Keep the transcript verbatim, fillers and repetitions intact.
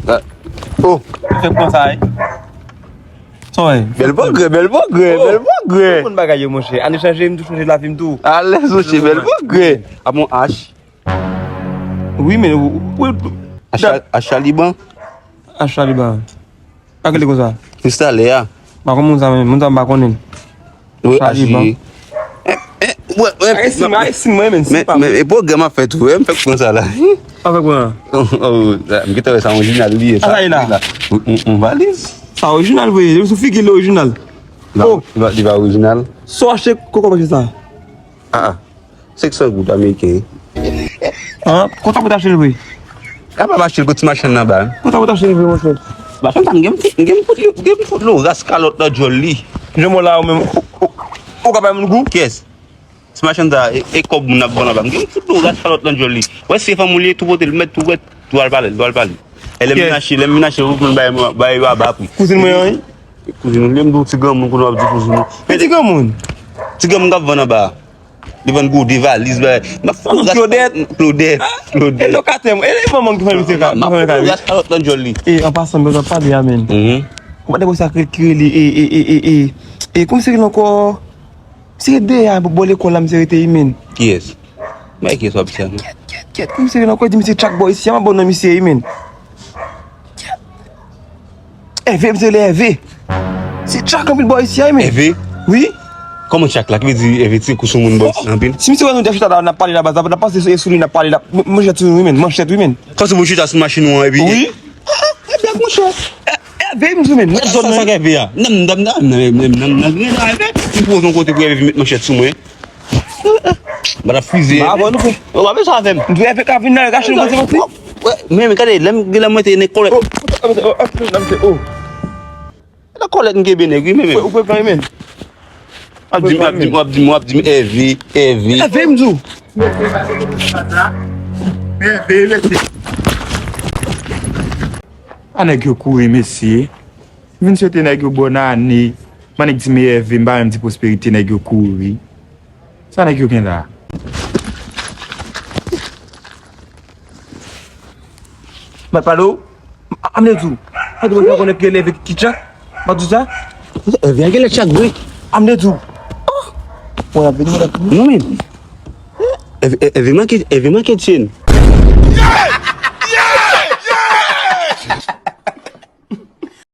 Oh. Fè pran sa, wi. Sa w wè? Bèl pwogrè, bèl pwogrè, bèl pwogrè. Tout moun bagay yo, monchè. Ane chanje, m tou chanje lavi m tou. Alèz, monchè, bèl pwogrè. A bon, H. Wi, men, wi, wi. H Taliban. H Taliban. Pa rele konsa. Kristalè a. Pa konn moun sa menm, moun sa m pa konnen. Wi, H Taliban. Wi, wi. Ay, si mwen, ay, si mwen, men, si men, pa men, e pwogrè m ap fè tou, wi, m fèk pran sa la. Pa fèk pran. Oh, oh, m gentan wè sa orijinal li ye, sa. Sa la. Yon, yon, yon valiz. Sa orijinal vre, sou figi l orijinal. Oh. Li pa, li pa orijinal. Sa w achte, kòman w achte sa? Ah, ah. Senk san goud ameriken. Ah, konsa pou t achte l vre? Kapab achte l kot ti machann nan ba. Konsa pou t achte l vre, monchè? Machann sa, m gen m fout, m gen m fout, m gen m fout lo ras kalòt nan djòl li. Jan mwen la, ou menm, ou, ou, ou ka bay moun gou? Kiyès? Ti machann sa, e, e kòb moun ap vann anba. M gen m fout lo ras kalòt nan djòl li. Wè, se fanm ou li ye, tou pote l, mèt tou wèt, tou al pale, tou al pale. E lè m vin achte, lè m vin achte, ou konn bay, bay yo aba pri. Kouzin mwen an, wi. Kouzin ou, lè m di w ti granmoun, kounye a w ap di kouzin ou. Men ti granmoun. Ti granmoun k ap vann anba. Li vann gode, valiz, bagay. M ap fè yon Klodèt. Klodèt, Klodèt. E lokatè mwen, e manman ki fè misye ka, ki fè misye ka, wi. Ras kalòt nan djòl li. E, an pasan, mwen ap pale a, men. Mhm. Kòman de sa ki rele, e, e, e, e, e, e, kòman se rele ankò? Se de a, bò lekòl la, misye rete, wi, men. Kiyès? Mwen, kiyès w ap di sa, non? Kèt, kèt, kèt, kèt. Kòman se rele ankò? Di misye Tchak bò isi a, m ap ba w non misye, wi, men. Ève, misye rele Ève. Se tchak anpil bò isi a, men. Ève? Wi. Kòman tchak la? Ki vle di Ève tire kou sou moun bò isi anpil? Si misye wè nou de chita la, n ap pale la, baz, n ap pase sou, sou li, n ap pale la. M-, manchèt sou nou, wi, men. Manchèt, wi, men. Kòm si moun chita sou machin ou an, epi. Wi. Ah, ah, e blak, monchè. E, e, Ève, m di, men. Sa, sa k Ève a? Nan, nan, nan, nan, Ève. M poze yon kote pou Ève vin met manchèt sou mwen. M pa t ap fize. M pa avè w, non, frè. Ou pa bezwen avè m. M di Ève ka vin nan rache nou kote mwen. Wè, men, men, gade, lè m, lè m mete nan kòlèt. Oh, oh, oh, oh, oh. Nan kòlèt m kenbe nèg, wi, men, men. Ou pran, men. W ap di m, w ap di m, w ap di m, w ap di m, Ève, Ève. Ève, m di w. Ève, rete. A nèg yo kouri, mesye. M vin swete nèg yo bòn ane. Man nèg di m Ève, m pa menm di pwosperite, nèg yo kouri. Sa nèg yo gen la? Mwen pale w? A, m te di w. A, di mwen pa konnen ki rele Ève ki tchak. M ap di w sa. Ève a genlè tchak vre. A, m te di w. Mwen ap vini, mwen ap vini. Non, men. Ève, Ève manke, Ève manke tyen.